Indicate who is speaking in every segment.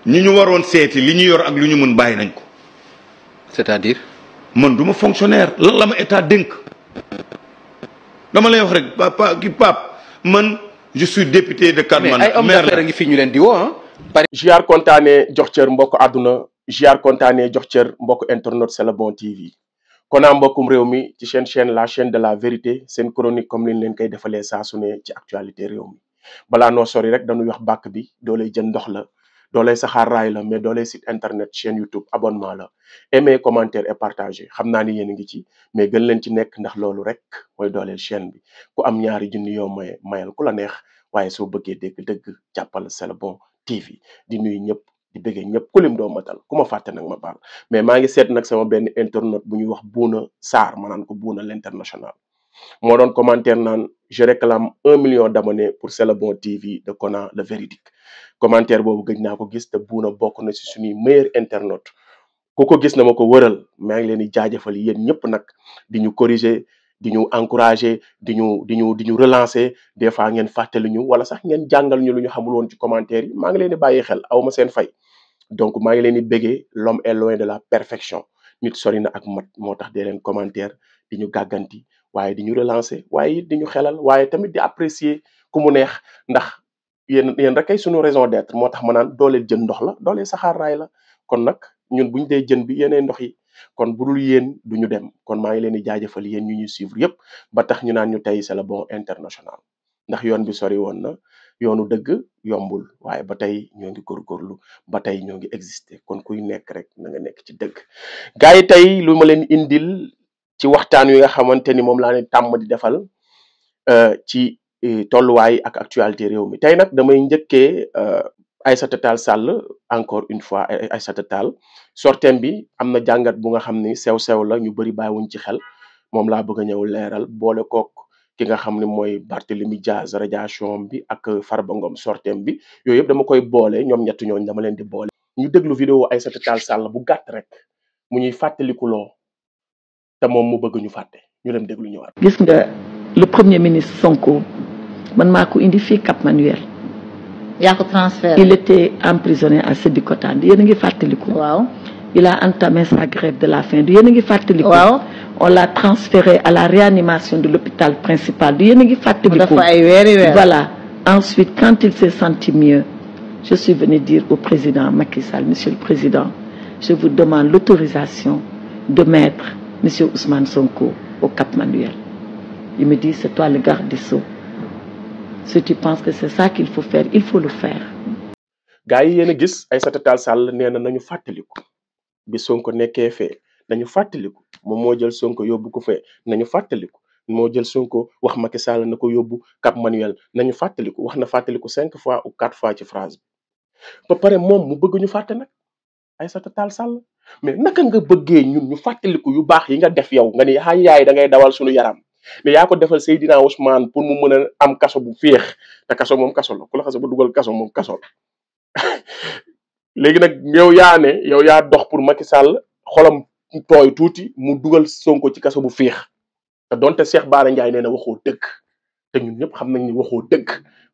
Speaker 1: ñi ñu waroon seeti li ñu yor ak lu ñu mën bàyyi nañ ko.
Speaker 2: c'est-à-dire.
Speaker 1: man du ma fonctionnaire lan la ma état dénk dama lay wax rek Pape man je suis député de Keur
Speaker 2: mais ay hommes d'affaires ngi fi ñu leen di woo ah.
Speaker 3: jiar kontaane jox cër mbokk àdduna jiar kontaane jox cër mbokk internet C'est le bon TV kon naa mbokkum réew mi ci chaîne la chaîne de la vérité seen chronique comme liñ leen koy defalee saa su ne ci actualité réew mi balaa noo sori rek dañuy wax bàkk bi doolay jën ndox la doolay saxaar raay la mais doolay site internet chaîne YouTube abonnement la aimer commentaire et partager xam naa ni yéen a ngi ci mais gën leen ci nekk ndax loolu rek mooy dooleel chaîne bi ku am ñaari junni yoo maye mayal ku la neex waaye soo bëggee dégg-dëgg jàppal C'est le bon TV di nuyu ñëpp di bëggee ñëpp ku lim doo matal ku ma fàtte nag ma baal mais maa ngi seet nag sama benn internet bu ñuy wax Bouna Sarr ma naan ko Bouna l'international moo doon commentaire naan je réclame 1 million d'abonnés pour C'est le bon TV de Kona le véridique commentaire boobu gëj naa ko gis te Bouna bokk na si suñuy meilleur internet ku ko gis na ma ko wëral maa ngi leen di jaajëfal yéen ñëpp nag di ñu corriger di ñu encourager di ñu relancer des fois ngeen fàttali ñu wala sax ngeen jàngal ñu lu ñu xamul woon ci commentaire yi maa ngi leen di bàyyi xel aw ma seen fay donc maa ngi leen di béggee l'homme est loin de la perfection nit sori na ak mat moo tax dee leen commentaire di ñu gàgganti waaye di ñu relancer waaye di ñu xelal waaye tamit di apprécier ku mu neex ndax yéen rek ay suñu raison d'être moo tax ma naan dooleel jën ndox la dooleel saxaar raay la kon nag ñun buñ dee jën bi yéenee ndox yi kon budul yéen du ñu dem kon maa ngi leen di jaajëfal yéen ñu ñuy suivre yépp ba tax ñu naan ñu tey C'est le bon international ndax yoon bi sori woon na yoonu dëgg yombul waaye ba tey ñoo ngi góorgóorlu ba tey ñoo ngi exister kon kuy nekk rek na nga nekk ci dëgg gars yi tey lu ma leen indil ci waxtaan wi nga xamante ni moom laa ne tàmm di defal ci tolluwaay ak actualité réew mi tey nag damay njëkkee Aïssata Tall Sall encore une fois Aïssata Tall sortem bi am na jàngat bu nga xam ni sew-sew la ñu bëri bàyyiwuñ ci xel moom laa bëgg a ñëw leeral boole kook ki nga xam ne mooy Barthélémy Diaz radiation bi ak Farba Ngom sortem bi yooyu yëpp dama koy boole ñoom ñett ñooñu dama leen di boole. ñu déglu vidéo Aïssata Tall Sall bu gàtt rek mu ñuy fàttalikuloo te moom mu bëgg ñu fàtte ñu dem déglu ñëwaat.
Speaker 4: gis nga le premier ministre Sonko man maa ko indi fii Cap Manuel.
Speaker 5: yaa ko transféré.
Speaker 4: il était emprisonné à Sébikotane yéen a ngi fàttaliku.
Speaker 5: waaw.
Speaker 4: il a entamé sa grève de la faim du yéen a ngi fàttaliku.
Speaker 5: waaw.
Speaker 4: on l'a transféré à la réanimation de l'hôpital principal du yéen a ngi fàttaliku.
Speaker 5: dafa ay weeri weer.
Speaker 4: voilà ensuite quand il s'est senti mieux je suis venu dire au président Macky Sall monsieur le président je vous demande l'autorisation de mettre monsieur Ousmane Sonko au Cap Manuel. il me dit c'est toi le garde des Sceaux. si tu penses que c'est ça qu'il faut faire il faut le faire.
Speaker 3: gars yi yéen a gis Aïssata Tall Sall nee na nañu fàttaliku bi Sonko nekkee fee nañu fàttaliku moom moo jël Sonko yóbbu ko fee nañu fàttaliku moo jël Sonko wax Macky Sall na ko yóbbu Cap Manuel nañu fàttaliku wax na fàttaliku 5 fois ou 4 fois ci phrase bi ba pare moom mu bëgg ñu fàtte nag Aïssata Tall Sall mais naka nga bëggee ñun ñu fàttaliku yu baax yi nga def yow nga ni xay yaay da ngay dawal suñu yaram mais yaa ko defal Seydina Ousmane pour mu mën a am kaso bu féex te kaso moom kaso la ku la xasa ba dugal kaso moom kaso la léegi nag yow yaa dox pour Macky Sall xolam tooy tuuti mu dugal Sonko ci kaso bu féex te donte Cheikh Bara Ndiaye nee na waxoo dëgg te ñun ñëpp xam nañ ni waxoo dëgg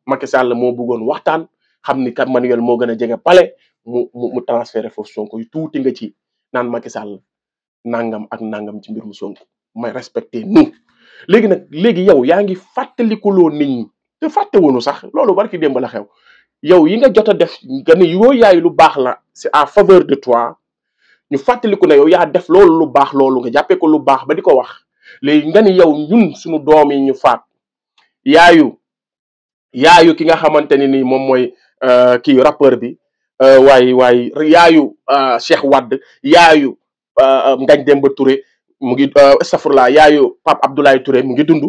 Speaker 3: Macky Sall moo bëggoon waxtaan xam ni Cap Manuel moo gën a jege palais mu transféré foofu Sonko yu tuuti nga ci naan Macky Sall nangam ak nangam ci mbirum Sonko may respecté nous léegi yow yaa ngi fàttalikuloo nit ñi te fàtte woonu sax loolu barki démb la xew yow yi nga jot a def nga ne yoo yaay lu baax la c'est en faveur de toi ñu fàttaliku ne yow yaa def loolu lu baax loolu nga jàppee ko lu baax ba di ko wax léegi nga ni yow ñun suñu doom yi ñu faat yaayu ki nga xamante ni moom mooy kii rappeur bi waay yaayu Cheikh Wade yaayu Ngagne Demba Touré mu ngi astafurlah yaayu Pape Abdoulaye Touré mu ngi dund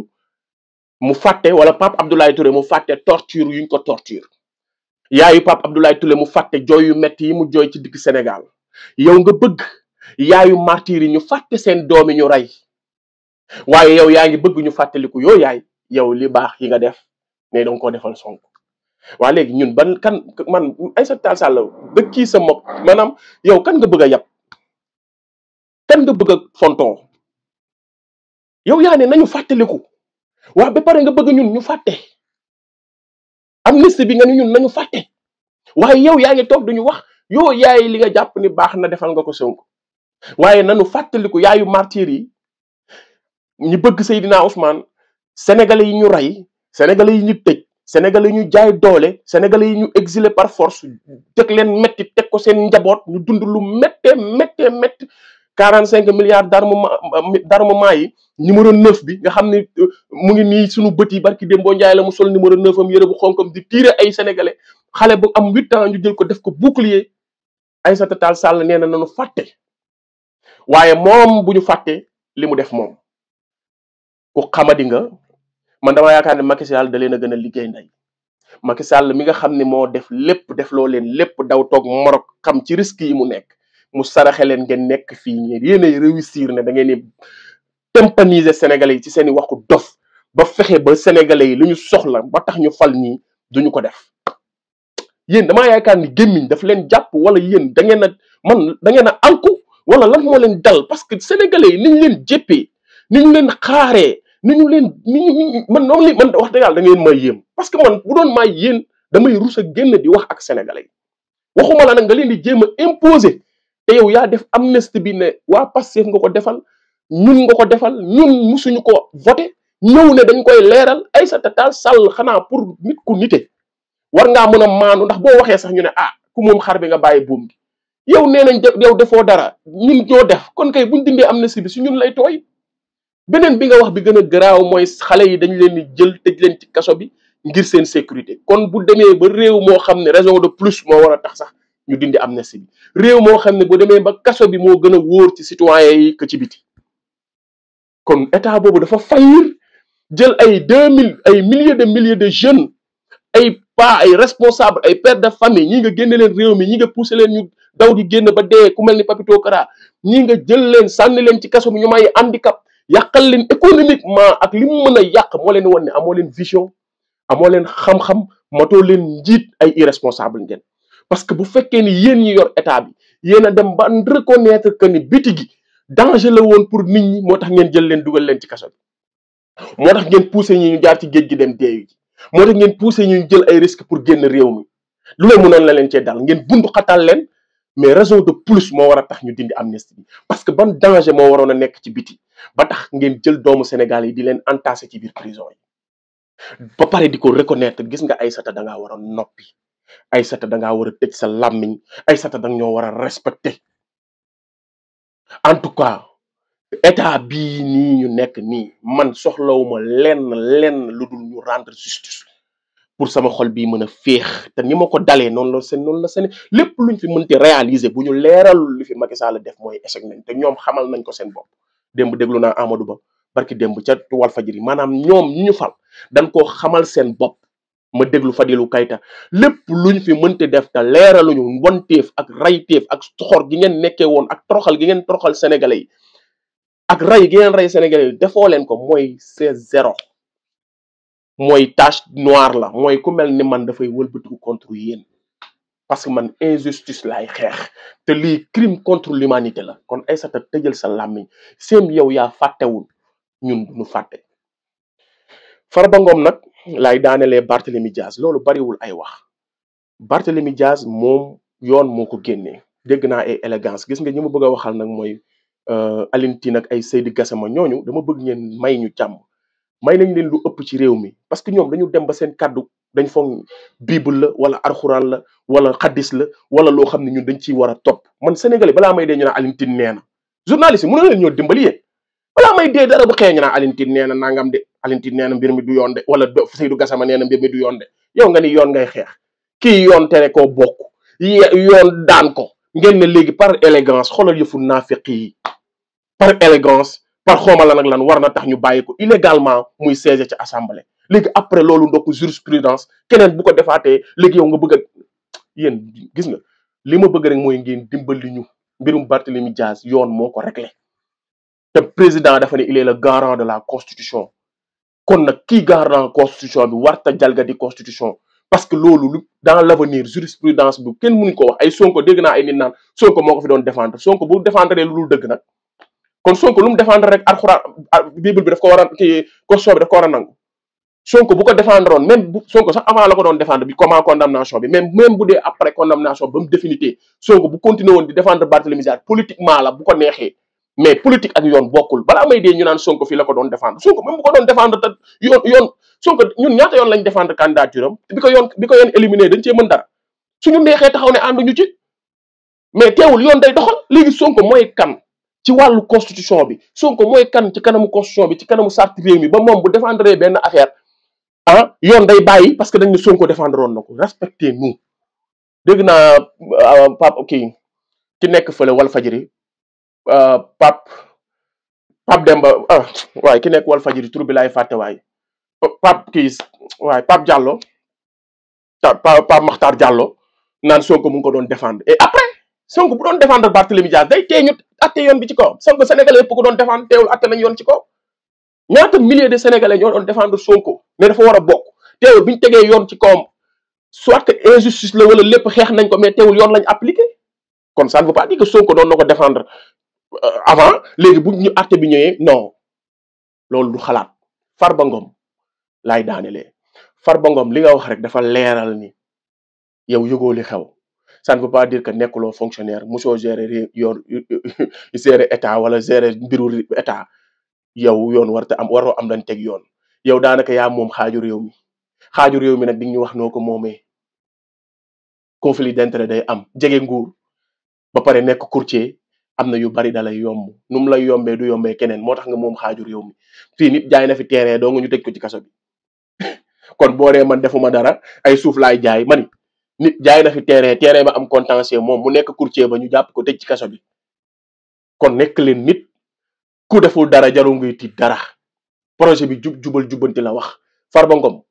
Speaker 3: mu fàtte wala Pape Abdoulaye Touré mu fàtte torture yuñ ko torture yaayu Pape Abdoulaye Touré mu fàtte jooy yu metti yi mu jooy ci digg Sénégal yow nga bëgg yaayu martyr yi ñu fàtte seen doomi ñu rey waaye yow yaa ngi bëgg ñu fàttaliku yoo yaay yow li baax yi nga def ne danga ko defal Sonko waa léegi ñun man Aïssata Tall Sall ba kii sa mok maanaam yow kan nga bëgg a yab kan nga bëgg a fonton yow yaa ne nañu fàttaliku waa ba pare nga bëgg ñun ñu fàtte amnistie bi nga ni ñun nañu fàtte waaye yow yaa ngi toog duñu wax yow yaay li nga jàpp ni baax na defal nga ko Sonko waaye nanu fàttaliku yaayu martyr yi ñi bëgg Seydina Ousmane sénégalais yi ñu rey sénégalais yi ñu tëj sénégalais yi ñu jaay doole sénégalais yi ñu exilé par force teg leen metti teg ko seen njaboot ñu dund lu métti 45 milliards d'armement yi numéro 9 bi nga xam ne mu ngi nii suñu bët yi barki Dembo Njaay la mu sol numéro 9 am yëre bu xonkam di tirer ay sénégalais xale bu am 8 ans ñu jël ko def ko bouclier Aïssata Tall Sall nee na nañu fàtte waaye moom bu ñu fàtte li mu def moom ku xamadi nga man dama yaakaar ne Macky Sall da leen a gën a liggéey nday Macky Sall mi nga xam ne moo def lépp def loo leen lépp daw toog Maroc xam ci risque yi mu nekk mu saraxe leen ngeen nekk fii yéenay réussir ne da ngeen ni tympaniser sénégalais yi ci seen i waxu dof ba fexe ba sénégalais yi li ñu soxla ba tax ñu fal ñii duñu ko def yéen damaa yaakaar ni gémmiñ daf leen jàpp wala yéen da ngeen a alku wala lan moo leen dal parce que sénégalais yi ni ñu leen jéppee ni ñu leen xaaree ni ñu leen man wax dëgg yàlla da ngeen may yéem parce que man bu doon may yéen damay rus a génn di wax ak sénégalais yi waxuma la nag nga leen di jéem a imposer te yow yaa def amnistie bi ne waa Pastef nga ko defal ñun nga ko defal ñun musuñu ko voté ñëw ne dañ koy leeral Aïssata Tall Sall xanaa pour nit ku nite war ngaa mën a maandu ndax boo waxee sax ñu ne ku moom xar bi nga bàyyi buum gi yow nee nañ yow defoo dara ñun ñoo def kon kay buñ dindee amnistie bi si ñun lay tooy beneen bi nga wax bi gën a garaaw mooy xale yi dañ leen di jël tëj leen ci kaso bi ngir seen sécurité kon bu demee ba réew moo xam ne raison de plus moo war a tax sax ñu dindi amnistie bi réew moo xam ne bu demee ba kaso bi moo gën a wóor ci citoyen yi que ci biti kon état boobu dafa faillir jël ay milliers de jeunes ay ay responsable ay pères de famille ñi nga génne leen réew mi ñi nga poussé leen ñu daw di génn ba dee ku mel ni Papito Kara ñi nga jël leen sànni leen ci kaso bi ñu may handicap yàqal leen économiquement ak li mu mën a yàq moo leen wan ne amoo leen vision amoo leen xam-xam matoo leen njiit ay irresponsable ngeen parce que bu fekkee ni yéen ñi yor état bi yéen a dem ba reconnaître que ni biti gi danger la woon pour nit ñi moo tax ngeen jël leen dugal leen ci kaso bi moo tax ngeen poussé ñi ñu jaar ci géej gi dem deeyu ji moo tax ngeen poussé ñu jël ay risque pour génn réew mi lu leen mënoon la leen cee dal ngeen bundu xatal leen mais raison de plus moo war a tax ñu dindi amnistie bi parce que ban danger moo waroon a nekk ci biti ba tax ngeen jël doomu Sénégal yi di leen entassé ci biir prison yi ba pare di ko reconnaître gis nga Aïssata da ngaa war a noppi Aïssata da ngaa war a tëj sa làmmiñ Aïssata da nga ñoo war a respecté en tout cas état bii nii ñu nekk nii man soxlawuma lenn lu dul ñu rendre justice pour sama xol bii mën a féex te ni ma ko dalee noonu la seen lépp luñ fi mënti réaliser bu ñu leeralul li fi Macky Sall def mooy échec nañ te ñoom xamal nañ ko seen bopp démb déglu naa Amadou Ba barki démb ca Walfadjri maanaam ñoom ñi ñu fal dañ koo xamal seen bopp ma déglu Fadilou Keita lépp luñ fi mënti def te leeraluñu mbonteef ak rayteef ak soxor gi ngeen nekkee woon ak toroxal gi ngeen toroxal sénégalais yi ak ray gi ngeen ray sénégalais yi defoo leen ko mooy c'est zéro mooy tache noire la mooy ku mel ni man dafay wëlbatiku contre yéen parce que man injustice laay xeex te lii crime contre l'humanité la kon Aïssata tëjal sa làmmiñ seen yow yaa fàttewul ñun duñu fàtte Farba Ngom nag laay daanelee Barthélémy Diaz loolu bariwul ay wax Barthélémy Diaz moom yoon moo ko génnee dégg naa ay élégance gis nga ñi ma bëgg a waxal nag mooy Alioune Tine ak ay Seydi Gassama ñooñu dama bëgg ngeen may ñu jàmm may nañ leen lu ëpp ci réew mi parce que ñoom dañu dem ba seen kàddu dañ foog bible la wala arxuraan la wala xaddis la wala loo xam ne ñun dañ ciy war a topp man sénégalais balaa may dee ñu naan Alioune Tine nee na journaliste yi mën na leen ñoo dimbali yéen balaa may dee dara bu xëyee ñu naan Alioune Tine nee na nangam de Alioune Tine nee na mbir mi du yoon de wala Seydou Gassama nee na mbir mi du yoon de yow nga ni yoon ngay xeex kii yoon tere koo bokk yoon daan ko ngeen ne léegi par élégance xoolal yëfu naafiq yi par élégance par xooma la nag lan war na tax ñu bàyyi ko illégalement muy siège ci assemblée léegi après loolu ndokk jurisprudence keneen bu ko defaatee léegi yow nga bëgg a yéen gis nga li ma bëgg rek mooy ngeen dimbali ñu mbirum Barthélémy Diaz yoon moo ko réglé te président dafa ne il est le garant de la constitution kon nag kii garant constitution bi warta jalgati constitution parce que loolu dans l'avenir jurisprudence bi kenn mënuñ ko wax ay Sonko dégg naa ay nit naan Sonko moo ko fi doon défendre Sonko bu défendre lu dul dëgg nag kon Sonko lu mu défendre rek alxuraan bible bi daf ko war a kii constitution bi daf ko war a nangu Sonko bu ko défendre woon même bu Sonko sax avant la ko doon défendre bi comment condamnation bi même bu dee après condamnation ba mu définité Sonko bu continuer woon di défendre Barthélémy Dias politiquement la bu ko neexee mais politique ak yoon bokkul balaa may dee ñu naan Sonko fii la ko doon défendre Sonko même bu ko doon défendre te yoon Sonko ñun ñaata yoon lañ défendre candidature am bi ko yoon éliminé dañ cee mën dara suñu neexee taxaw ne ànduñu ci mais teewul yoon day doxal léegi Sonko mooy kan ci wàllu constitution bi Sonko mooy kan ci kanamu constitution bi ci kanamu charte réew mi ba moom bu défendre benn affaire yoon day bàyyi parce que dañ ne Sonko défendre woon na ko respectez nous dégg naa Pape ki nekk fële Walfadjri Pape Demba waaye ki nekk Walfadjri tur bi laay fàtte waay Pape Diallo Pape Makhtar Diallo naan Sonko mu ngi ko doon défendre et après Sonko bu doon défendre Barthélémy Dias day tee ñu atte yoon bi ci kaw Sonko sénégalais yëpp ko doon défendre teewul atte nañ yoon ci kaw ñaata milliers de sénégalais ñoo doon défendre Sonko mais dafa war a bokk teewul bi ñu tegee yoon ci kawam soit que injustice la wala lépp xeex nañ ko mais teewul yoon lañ appliqué kon ça ne veut pas dire que Sonko doon na ko défendre avant léegi bu ñu atte bi ñëwee non loolu du xalaat Farba Ngom laay daanelee Farba Ngom li nga wax rek dafa leeral ni yow yëgoo li xew ça ne veut pas dire que nekkuloo fonctionnaire mosoo gérer yoon gérer état wala gérer mbiru état yow yoon waroo am dañ teg yoon yow daanaka yaa moom xaaju réew mi nag di ñu wax noo ko moomee conflit d'intérêt day am jege nguur ba pare nekk courtier am na yu bari da lay yomb nu mu lay yombee du yombee keneen moo tax nga moom xaaju réew mi fii nit jaay na fi terrain doo nga ñu tëj ko ci kaso bi kon boo dee man defuma dara ay suuf laay jaay mani nit jaay na fi terrain ba am contentieux moom mu nekk courtier ba ñu jàpp ko tëj ci kaso bi kon nekk leen nit ku deful dara jarul ngay tiit dara projet bi jubal jubbanti la wax Farba Ngom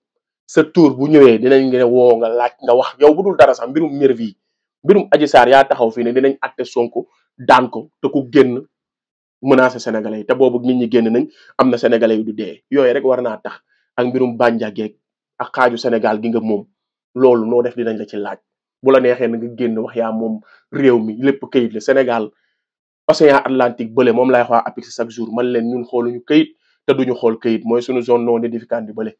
Speaker 3: sa tour bu ñëwee dinañ nga woo nga laaj nga wax yow bu dul dara sax mbirum nervi mbirum Adji Sarr yaa taxaw fii ne dinañ atte Sonko daan ko te ku génn menacer sénégalais yi te boobu nit ñi génn nañ am na sénégalais yu du dee yooyu rek war naa tax ak mbirum bànjageeg ak xaaju Sénégal gi nga moom loolu noo def dinañ la ci laaj bu la neexee na nga génn wax yaa moom réew mi lépp kayit la Sénégal Océan Atlantique bële moom laay wax APIX chaque jour man leen ñun xooluñu kayit te duñu xool kayit mooy suñu zone non aedificandi bële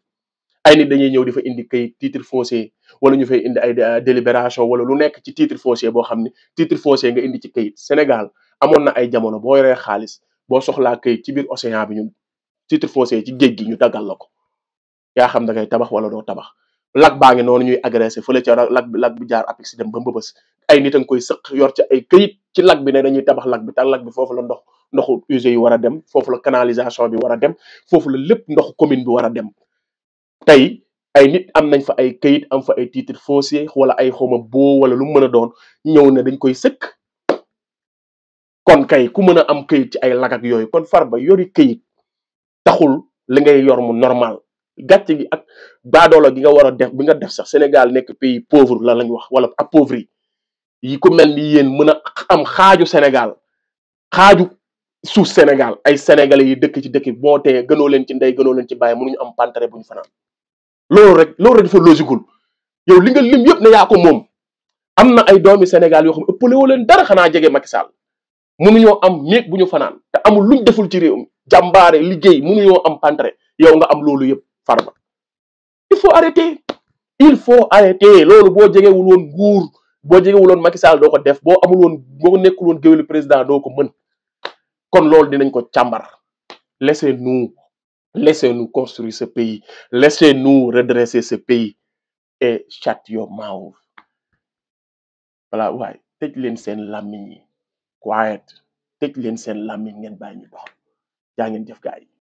Speaker 3: ay nit dañuy ñëw di fa indi kayit titre foncier wala ñu fay indi ay délibération wala lu nekk ci titre foncier boo xam ne titre foncier nga indi ci kayit Sénégal amoon na ay jamono boo yoree xaalis boo soxlaa kayit ci biir océan bi ñun titre foncier ci géej gi ñu daggal la ko yaa xam da ngay tabax wala doo tabax lag baa ngi noonu ñuy agressé fële ca lag bi jaar APIX dem ba mbëbës ay nit a ngi koy sëq yor ci ay këyit ci lag bi ne dañuy tabax lag bi te lag bi foofu la ndoxu usé yi war a dem foofu la canalisation bi war a dem foofu la lépp ndoxu commune bi war a dem tey ay nit am nañ fa ay këyit am fa ay titre foncier wala ay xawma boo wala lu mën a doon ñëw ne dañ koy sëkk kon kay ku mën a am këyit ci ay lag ak yooyu kon Farba yori këyit taxul li ngay yor mu normal gàcce gi ak baadoola gi nga war a def bi nga def sax Sénégal nekk pays pauvre la lañ wax wala appauvri yi ku mel ni yéen mën a am xaaju Sénégal xaaju suuf Sénégal ay sénégalais yi dëkk ci dëkk boo tee gënoo leen ci ndey gënoo leen ci bàyyi mënuñu am pantare bu ñu fanaan loolu rek dafa logiqueul yow li nga lim yëpp ne yaa ko moom am na ay doomi Sénégal yoo xam ne ëppale woo leen dara xanaa jege Macky Sall mënuñoo am néeg bu ñu fanaan te amul luñ deful ci réew mi jàmbaare liggéey mënuñoo am pantare yow nga am loolu yëpp Farba il faut arrêter loolu boo jegewul woon nguur boo jegewul woon Macky Sall doo ko def boo amul woon boo nekkul woon géwélu président doo ko mën kon loolu dinañ ko càmbar laissez-nous construire ce pays laissez-nous redresser ce pays et shut your mouth voilà waaye tëj leen seen làmmiñ yi quiet tëj leen seen làmmiñ ngeen bàyyi ñu dox jaa ngeen jëf gaay yi